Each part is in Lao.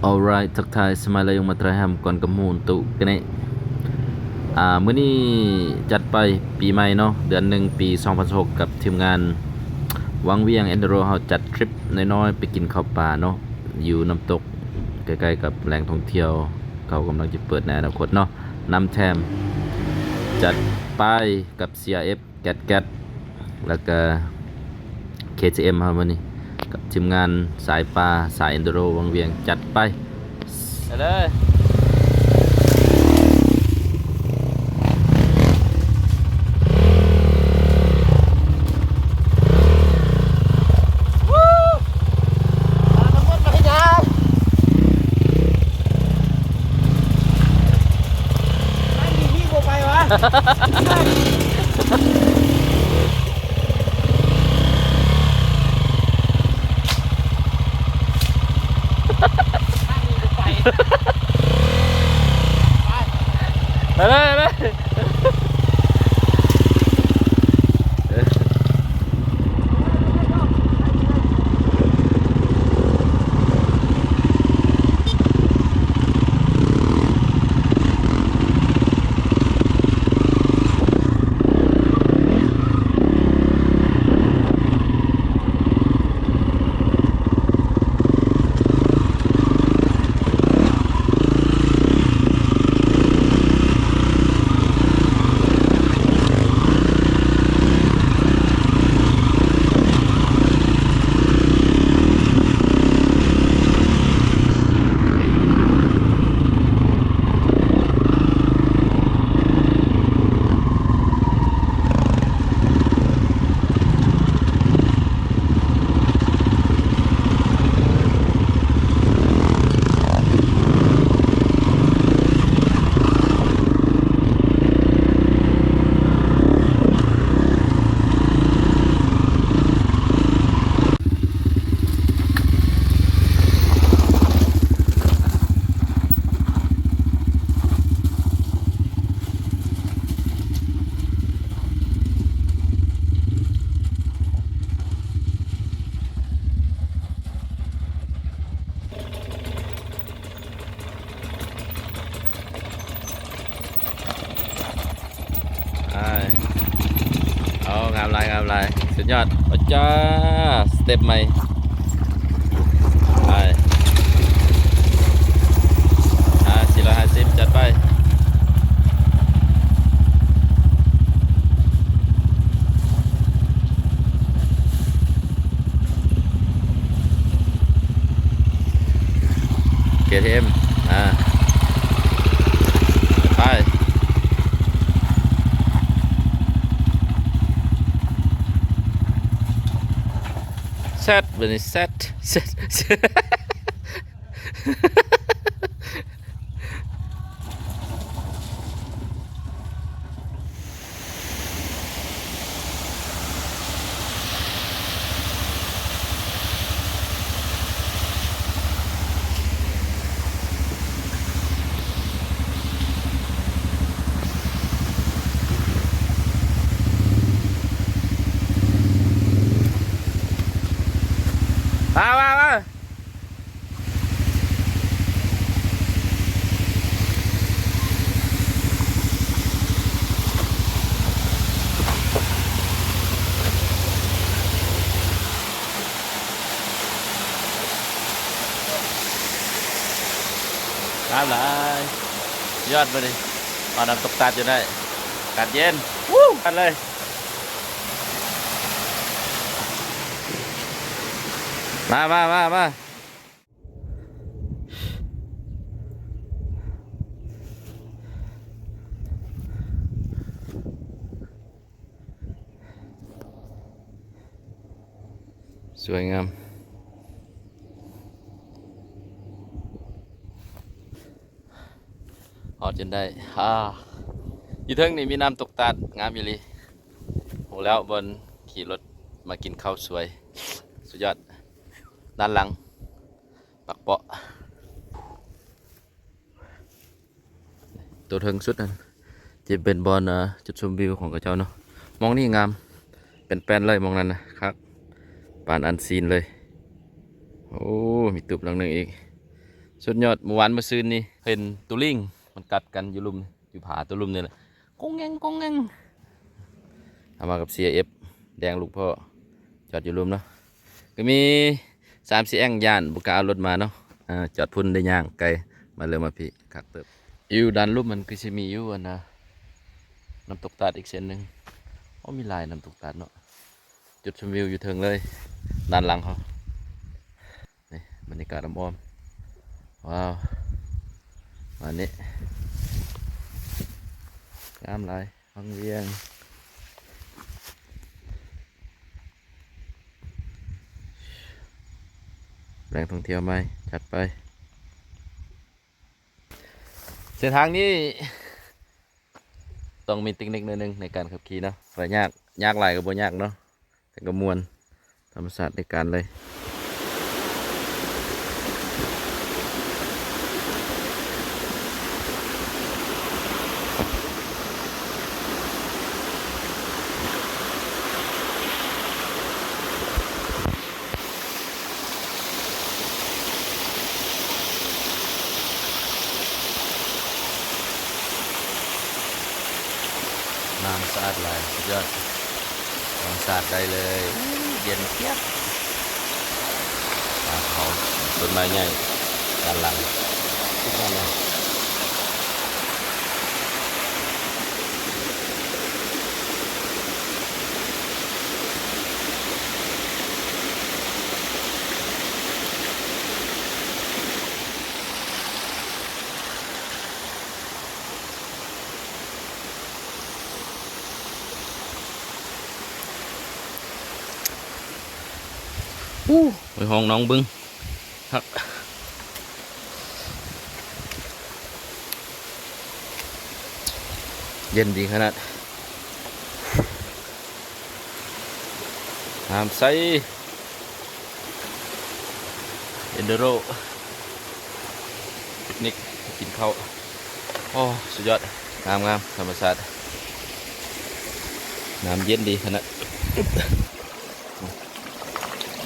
Alright ທັກທາຍສະບາຍ ແລະ ຢາມມາຕາຍຮຳກ່ອນກັບໝູ່ຕຸກະເນ ອ່າ ມື້ນີ້ຈັດໄປປີໃໝ່ເນາະ ເດືອນໜຶ່ງ ປີສອງພັນຊາວຫົກ ກັບທີມງານວັງວຽງເອັນດູໂຣ ເຮົາຈັດທຣິບນ້ອຍໆ ໄປກິນເຂົ້າປ່າເນາະ ຢູ່ນ້ຳຕົກ ໃກ້ໆ ກັບແຫຼ່ງທ່ອງທ່ຽວ ເຂົາກຳລັງຈະເປີດໃນອະນາຄົດເນາະ ນ້ຳແທມ ຈັດໄປກັບ ຊີອາເອັຟ ແກັດແກັດ ແລ້ວກະ ເຄທີເອັມ ເຮົາມື້ນີ້ ກັບທີມງານສາຍປ່າ ສາຍເອັນດູໂຣ ວັງວຽງ ຈັດໄປ ໄປເລີຍ. ໄປເລີຍ ໄປເລີຍ. ໄປ ໂອ້ ງາມຫຼາຍ ງາມຫຼາຍ ສຸດຍອດ ໂອ້ຈ້າ ສະເຕັບໃໝ່ ໄປ ອ່າ ສີ່ຮ້ອຍຫ້າສິບ ຈັດໄປ. ເຄທີເອັມ ອ່າ ໄປ ແຊັດ ບາດນີ້ແຊັດ ແຊັດ ແຊັດ. ມາ ມາ ມາ. ງາມຫຼາຍ ຍອດ ມື້ນີ້ ມານຳຕົກຕາດຢູ່ໄດ້ ອາກາດເຢັນ ວູ້ ກັນເລີຍ ມາ ມາ ມາ ມາ. ສວຍງາມ ຮອດຈົນໄດ້ ອາ ຢູ່ເທິງນີ້ມີນ້ຳຕົກຕາດ ງາມອີ່ຫຼີ ຮູ້ແລ້ວບ່ອນຂີ່ລົດມາກິນເຂົ້າສວຍ ສຸດຍອດ ດ້ານຫຼັງ ປັກເປາະ ໂຕເທິງສຸດນັ້ນ ຈະເປັນບ່ອນ ເອີ ຈຸດຊົມວິວຂອງເຂົາເຈົ້າເນາະ ໝ່ອງນີ້ງາມ ເປັນແປ້ນເລີຍ ໝ່ອງນັ້ນນະ ຄັກ ປານອັນຊີນເລີຍ ໂອ້ ມີຕູບຫຼັງໜຶ່ງອີກ ສຸດຍອດ. ມື້ວານມື້ຊືນນີ້ເຫັນໂຕລິງ ມັນກັດກັນຢູ່ລຸ່ມ ຢູ່ຜາໂຕລຸ່ມນີ້ແຫຼະ ກົງແງງ ກົງແງງ. ເຮົາມາກັບເຊຍເອັຟ ແດງລູກພໍ່ ຈອດຢູ່ລຸ່ມເນາະ. ກໍມີສາມສີ່ແອ່ງ ຢ້ານບໍ່ກ້າເອົາລົດມາເນາະ. ອ່າ ຈອດພຸ້ນໄດ້ຍ່າງໄກ ມາເລີຍມາພີ້ ຄັກເຕີບ. ຢູ່ດ້ານລຸ່ມມັນຄືຊິມີຢູ່ ອັນນ່າ ນ້ຳຕົກຕາດອີກເສັ້ນໜຶ່ງ. ໂອ້ ມີຫຼາຍນ້ຳຕົກຕາດເນາະ. ຈຸດຊົມວິວຢູ່ເທິງເລີຍ ດ້ານຫຼັງເຮົາ. ນີ້ບັນຍາກາດອ້ອມໆ ວ້າວ ປະມານນີ້ ງາມຫຼາຍ ວັງວຽງ. ແຫຼ່ງທ່ອງທ່ຽວໃໝ່ ຈັດໄປ. ເສັ້ນທາງນີ້ຕ້ອງມີເຕັກນິກໜ້ອຍໜຶ່ງໃນການຂັບຂີ່ເນາະ ວ່າຍາກ ຍາກຫຼາຍກໍບໍ່ຍາກເນາະ ແຕ່ກໍມ່ວນ ທຳມະຊາດໃນການເລີຍ. ນ້ຳສະອາດຫຼາຍ ສຸດຍອດ ທຳມະຊາດໄດ້ເລີຍ ເຢັນຈຽບ. ປ່າເຂົາ ຕົ້ນໄມ້ໃຫຍ່ດ້ານຫຼັງ ສຸດຍອດເລີຍ. ອູ້ ໄປຫ້ອງນ້ອງເບິ່ງ ຄັກ ເຢັນດີຂະໜາດ ນ້ຳໃສ ເອັນດູໂຣ ປິກນິກ ກິນເຂົ້າ. ໂອ້ ສຸດຍອດ ງາມໆ ທຳມະຊາດ ນ້ຳເຢັນດີຂະໜາດ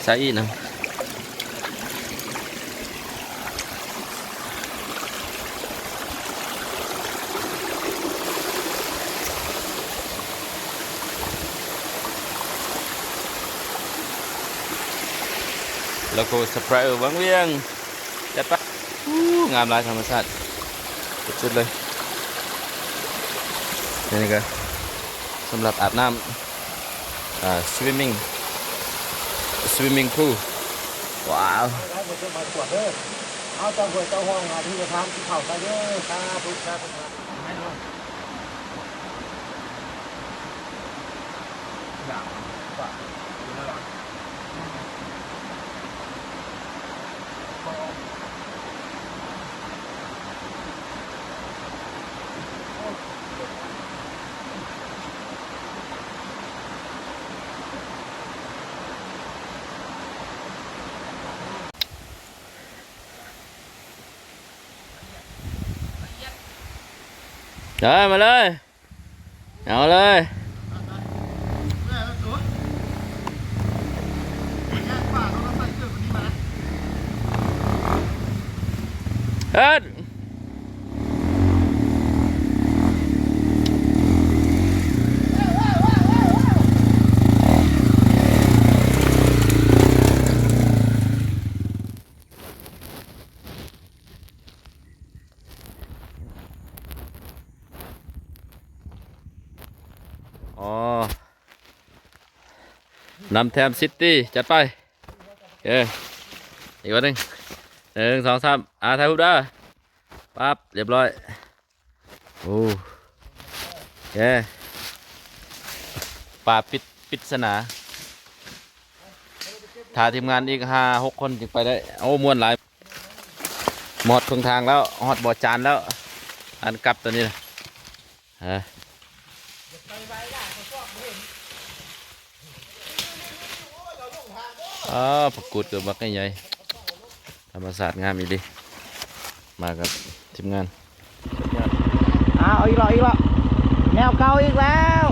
ໃສອີກນະ. ແລ້ວກໍສະໄປຣ໌ວັງວຽງ ຈັດໄປ. ອູ້ ງາມຫຼາຍ ທຳມະຊາດສຸດໆເລີຍ. ອັນນີ້ກໍສຳລັບອາບນ້ຳ ອ່າ ສະວິມມິງ ສະວິມມິງພູລ ວ້າວ. ເອົາເຈົ້າຫ້ວຍເຈົ້າຮ່ອງ ອະທິຖານກິນເຂົ້າຊະເດີ ສາທຸ ສາທຸ. ເອີ ມາເລີຍ ເອົາເລີຍ ເຮັດ. ອໍ ນຳແທມຊິດຕີ້ ຈັດໄປ. ເອີ ອີກບາດໜຶ່ງ ໜຶ່ງ ສອງ ສາມ ອ່າ ຖ່າຍຮູບເດີ. ປັບ ລຽບຮ້ອຍ. ໂອ້ ເອີ ປ່າປິດ ປິດສະໜາ ຖ້າທີມງານອີກຫ້າຫົກຄົນຈຶ່ງໄປໄດ້. ໂອ້ ມ່ວນຫຼາຍ ມາຮອດເຄິ່ງທາງແລ້ວ ຮອດບໍ່ຈານແລ້ວ ອັນກັບຕົວນີ້ນະ. ຮະ ອ້າວ ຜັກກູດກໍບັກໃຫຍ່ໆ ທຳມະຊາດງາມອີ່ຫຼີ ມາກັບທີມງານ. ອ້າວ ອີກແລ້ວ ອີກແລ້ວ ແນວເກົ່າອີກແລ້ວ